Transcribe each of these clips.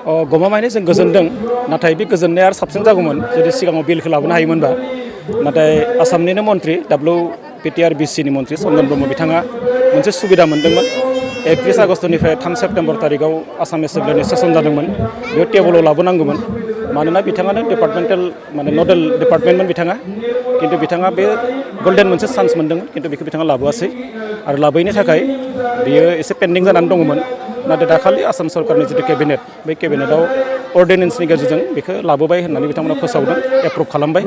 गमामायैनो जों गोजोनदों नाथाय बे गोजोननाया आरो साबसिन जागौमोन जुदि सिगाङाव बिलखौ लाबोनो हायोमोनबा नाथाय आसामनिनो मन्त्रि WPTRBCनि मन्त्रि चन्दन ब्रह्म बिथाङा मोनसे सुबिदा मोन्दोंमोन 31 आगस्टनिफ्राय 3 सेप्तेम्बर तारिखआव आसाम एसेम्ब्लिनि सेसन जादोंमोन बेयाव टेबोलाव लाबोनांगौमोन मानोना बिथाङानो डिपार्टमेन्टेल नडेल डिपार्टमेन्टमोन बिथाङा किन्तु बिथाङा बे गल्डेन मोनसे चान्स मोन्दोंमोन किन्तु बेखौ बिथाङा लाबोआसै आरो लाबोयैनि थाखाय बियो एसे पेन्डिं जानानै दङमोन नाथाय दाखालि आसाम सरकारनि जितु केबिनेट बे केबिनेटआव अर्डिनेन्सनि गेजेरजों बेखौ लाबोबाय होननानै बिथांमोना फोसावदों एप्रुभ खालामबाय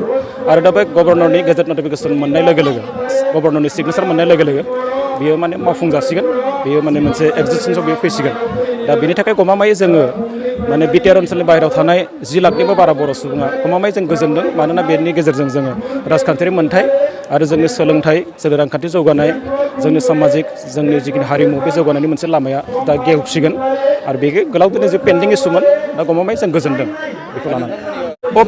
आरो दा बे गभर्नरनि गेजेट नटिफिकेसन मोननाय लोगो लोगो गभर्नरनि सिगनेचार मोननाय लोगो लोगो बियो माने मावफुंजासिगोन बियो माने मोनसे एक्जिस्टेन्सआव बियो फैसिगोन दा बेनि थाखाय गमामायै जोङो माने बिटिआर ओनसोलनि बाहेरायाव थानाय 10 लाखनिबो बारा बर' सुबुङा गमामायै जों गोजोनदों मानोना बेनि गेजेरजों जोङो राजखान्थियारि मोन्थाय आरो जोंनि सोलोंथाइ जोंनि रांखान्थि जौगानाय जोंनि सामाजिक जोंनि जिखिनि हारिमु बे जौगानायनि मोनसे लामाया दा गेवसिगोन आरो बे गोलाव दिनै जे पेन्डिं इसुमोन दा गमामायै जों गोजोनदों बेखौ लानानै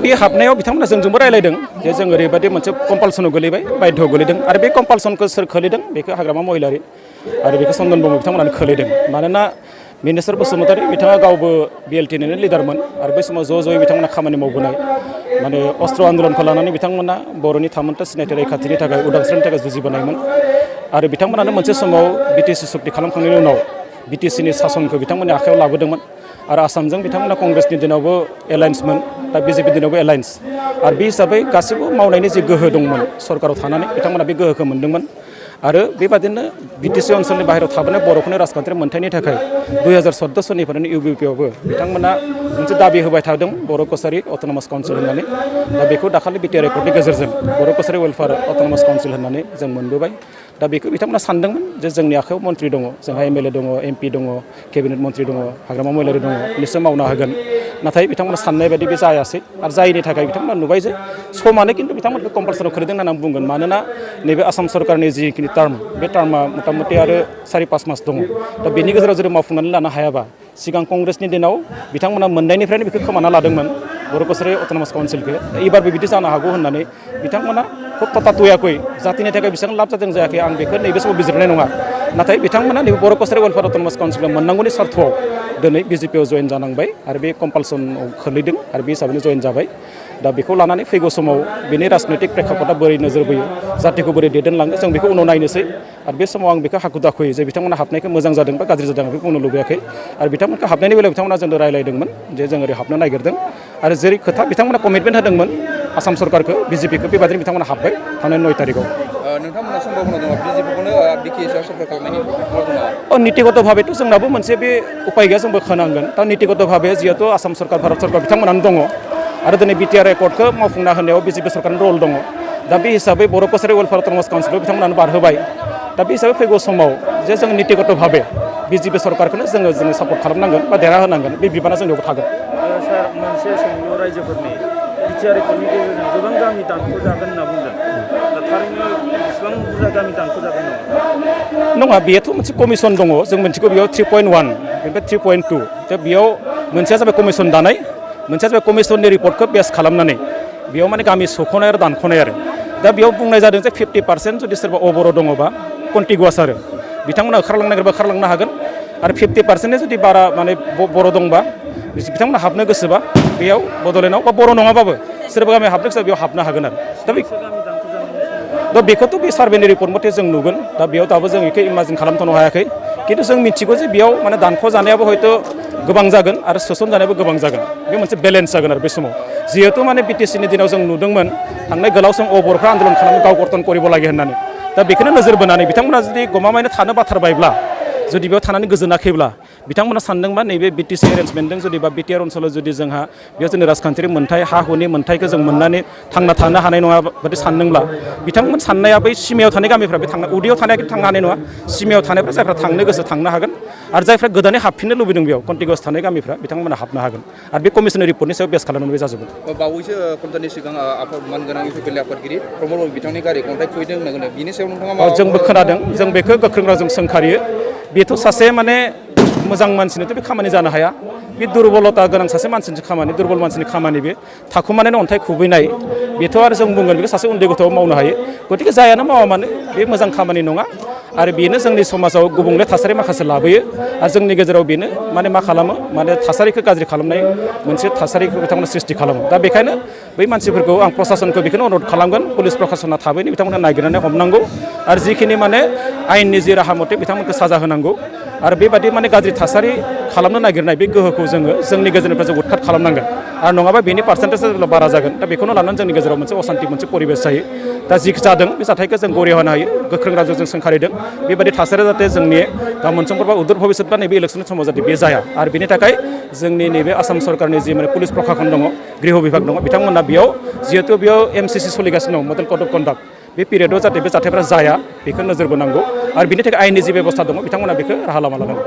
बे हाबनायाव बिथांमोना जोंजोंबो रायलायदों जे जों ओरैबायदि मोनसे कम्पालसनाव गोलैबाय बाध्य'आव गोलैदों आरो बे कम्पालसनखौ सोर खोलैदों बेखौ हाग्रामा महिलारि आरो बेखौ चन्दन ब्रह्म बिथांमोनानो खोलैदों मानोना मिनिस्टार बसुमतारी बिथाङा गावबो BLTनिनो लिडारमोन आरो बै समाव ज' ज'यै बिथांमोना खामानि मावबोनाय माने अस्त्र आन्दलनखौ लानानै बिथांमोना बर'नि थामोनथा सिनायथि रैखाथिनि थाखाय उदांस्रिनि थाखाय जुजिबोनायमोन आरो बिथांमोनानो मोनसे समाव BTC सुक्ति खालामखांनायनि उनाव BTCनि सासनखौ बिथांमोननि आखायाव लाबोदोंमोन आरो आसामजों बिथांमोना कंग्रेसनि दिनावबो एलायन्समोन दा BJP दिनावबो एलायन्स आरो बे हिसाबै गासैबो मावनायनि जे गोहो दंमोन सरकाराव थानानै बिथांमोना बे गोहोखौ मोन्दोंमोन आरो बेबादिनो BTC ओनसोलनि बाहेरायाव थाबोनाय बर'फोरनि राजखान्थियारि मोन्थायनि थाखाय 2014 सननिफ्रायनो UBPआवबो बिथांमोना मोनसे दाबि होबाय थादों बर' कसारि अट'नमास काउन्सिल होननानै दा बेखौ दाखालि बिटिआर रेकर्डनि गेजेरजों बर' कसारि वेलफेयार अट'नमास काउन्सिल होननानै जों मोनबोबाय दा बेखौ बिथांमोना सानदोंमोन जे जोंनि आखायाव मन्त्रि दङ जोंहा MLA दङ MP दङ केबिनेट मन्त्रि दङ हाग्रामा महिलारि दङ निश्चय मावनो हागोन नाथाय बिथांमोना साननाय बायदि बे जायासै आरो जायनि थाखाय बिथांमोना नुबाय जे समानो किन्तु बिथांमोनखौ कम्पालसनाव खोलैदों होननानै बुंगोन मानोना नैबे आसाम सरकारनि जिखिनि टार्म बे टार्मा मथा-मथि आरो 4-5 मास दङ दा बेनि गेजेराव जुदि मावफुंनानै लानो हायाबा सिगां कंग्रेसनि दिनाव बिथांमोना मोननायनिफ्रायनो बेखौ खोमाना लादोंमोन बर' कसारि अट'नमास काउन्सिलखौ एबारबो बिदि जानो हागौ होननानै बिथांमोना खुब तथाथ'याखै जातिनि थाखाय बेसेबां लाब जादों जायाखै आं बेखौ नैबे समाव बिजिरनाय नङा नाथाय बिथांमोना नैबे बर' कसारि वेलफेयार अट'नमास काउन्सिलखौ मोननांगौनि सार्थआव दिनै BJPआव जयेन जानांबाय आरो बे कम्पालसनाव खोलैदों आरो बे हिसाबैनो जयेन जाबाय दा बेखौ लानानै फैगौ समाव बेनि राजनैतिक प्रेक्षापटआ बोरै नोजोर बोयो जातिखौ बोरै दैदेनलाङो जों बेखौ उनाव नायनोसै आरो बे समाव आं बेखौ हाखु दाखुयै जे बिथांमोना हाबनायखौ मोजां जादों बा गाज्रि जादों बेखौ बुंनो लुबैयाखै आरो बिथांमोनखौ हाबनायनि बेलायाव बिथांमोना जोंनो रायलायदोंमोन जे जों ओरै हाबनो नागिरदों आरो जेरै खोथा बिथांमोना कमिटमेन्ट होदोंमोन आसाम सरकारखौ BJPखौ बेबादिनो बिथांमोना हाबबाय थांनाय 9 तारिखआव नोंथांमोना सम्भावना दङ BJPखौनो बिटिसिआव सापर्ट खालामनायनि नीतिगत भाबेथ' जोंनाबो मोनसे बे उपाय गैया जोंबो खोनांगोन दा नीतिगत भाबे जिहेतु आसाम सरकार भारत सरकार बिथांमोनानो दङ आरो दिनै बिटिआर रेकर्डखौ मावफुंना होनायाव BJP सरकारनि रल दङ दा बे हिसाबै बर' कसारि वेलफेयार अट'नमास काउन्सिलखौ बिथांमोनानो बारहोबाय दा बे हिसाबै फैगौ समाव जे जों नीतिगत भाबे BJP सरकारखौनो जोङो सापर्ट खालामनांगोन बा देरहा होनांगोन बे बिबाना जोंनियावबो थागोन सार मोनसे सोंलु रायजोफोरनि बिटिआर रेकर्डनि गेजेरजों गोबां गामि दानख'जागोन होनना बुंदों दा थारैनो बेसेबां बुरजा गामि दानख'जागोन नङा बेथ' मोनसे कमिसन दङ जों मोनथिगौ बेयाव 3.1 बेनिफ्राय 3.2 दा बेयाव मोनसेया जाबाय कमिसन दानाय मोनसेया जाबाय कमिसननि रिपर्टखौ बेस खालामनानै बेयाव माने गामि सोख'नाय आरो दानख'नाय आरो दा बेयाव बुंनाय जादों जे 50% जुदि सोरबा अबर' दङबा कन्टिगुवास आरो बिथांमोना ओंखारलांनो नागिरबा ओंखारलांनो हागोन आरो 50% जुदि बारा माने बर' दंबा बिथांमोना हाबनो गोसोबा बेयाव बड'लेण्डआव बा बर' नङाबाबो सोरबा गामि हाबनो गोसोबा बेयाव हाबनो हागोन आरो दा बेखौथ' बे सार्भेनि रिपर्ट मथे जों नुगोन दा बेयाव दाबो जों बेखौ इमाजिन खालामथ'नो हायाखै खिन्थु जों मिथिगौ जे बेयाव माने दानख' जानायाबो हयथ' गोबां जागोन आरो सोसन जानायाबो गोबां जागोन बे मोनसे बेलेन्स जागोन आरो बे समाव जिहेतु माने BTCनि दिनाव जों नुदोंमोन थांनाय गोलाव सम अबरफ्रा आन्दलन खालामो गाव गठन करिब लागि होननानै दा बेखौनो नोजोर बोनानै बिथांमोना जुदि गमामायैनो थानो बाथारबायब्ला जुदि बेयाव थानानै गोजोनाखैब्ला बिथांमोना सानदोंबा नैबे BTC एरेन्जमेन्टजों जुदि बा बिटिआर ओनसोलाव जुदि जोंहा बेयाव जोंनि राजखान्थियारि मोन्थाय हा हुनि मोन्थायखौ जों मोननानै थांना थानो हानाय नङा बादि सानदोंब्ला बिथांमोन साननाया बै सिमायाव थानाय गामिफ्रा बे उदैयाव थानाया थांनो हानाय नङा सिमायाव थानायफ्रा जायफ्रा थांनो गोसो थांनो हागोन आरो जायफ्रा गोदानै हाबफिननो लुबैदों बेयाव कन्टिगुवास थानाय गामिफ्रा बिथांमोना हाबनो हागोन आरो बे कमिसननि रिपर्टनि सायाव बेस खालामनानै बे जाजोबगोन बावैसो घन्टानि सिगां मानगोनां इउपिपिएल आफादगिरि प्रमद बर' बिथांनि गारि खन्थाइ खुबैदों होनना बिनि सायाव नोंथाङा जोंबो खोनादों जों बेखौ गोख्रों रावजों सोंखारियो बेथ' सासे माने मोजां मानसिनोथ' बे खामानि जानो हाया बे दुरबलता गोनां सासे मानसिनि खामानि दुरबल मानसिनि खामानि बे थाखुमानानै अन्थाइ खुबैनाय बेथ' आरो जों बुंगोन बेखौ सासे उन्दै गथ'आव मावनो हायो गतिके जायानो मावा मानो बे मोजां खामानि नङा आरो बेनो जोंनि समाजाव गुबुंले थासारि माखासे लाबोयो आरो जोंनि गेजेराव बेनो माने मा खालामो माने थासारिखौ गाज्रि खालामनाय मोनसे थासारिखौ बिथांमोना सृष्टि खालामो दा बेखायनो बै मानसिफोरखौ आं प्रसासनखौ बेखौनो अनुरद खालामगोन पुलिस प्रसासना थाबैनो बिथांमोना नागिरनानै हमनांगौ आरो जिखिनि माने आयेननि जि राहा मथे बिथांमोनखौ साजा होनांगौ आरो बेबादि माने गाज्रि थासारि खालामनो नागिरनाय बे गोहोखौ जोङो जोंनि गेजेरनिफ्राय जों उदखाट खालामनांगोन आरो नङाबा बेनि पार्सेन्टेजआ जेब्ला बारा जागोन दा बेखौनो लानानै जोंनि गेजेराव मोनसे असान्ति मोनसे परिबेस जायो दा जि जादों बे जाथायखौ जों गरिया होनो हायो गोख्रों रायजोजों सोंखारिदों बेबायदि थासारिया जाहाथे जोंनि दा मोनफ्रोमबो बा उदर भबिष्यत बा नैबे इलेक्सननि समाव जाहाथे बे जाया आरो बेनि थाखाय जोंनि नैबे आसाम सरकारनि जि माने पुलिस प्रशासन दङ गृह बिभाग दङ बिथांमोना बेयाव जिहेतु बेयाव MCC सोलिगासिनो दं मडेल कड अफ कन्डाक्ट बे पिरियडआव जाहाथे बे जाथायफ्रा जाया बेखौ नोजोर बोनांगौ आरो बिनि थाखाय आयेननि जि बेबस्था दङ बिथांमोना बेखौ राहा लामा लानांगौ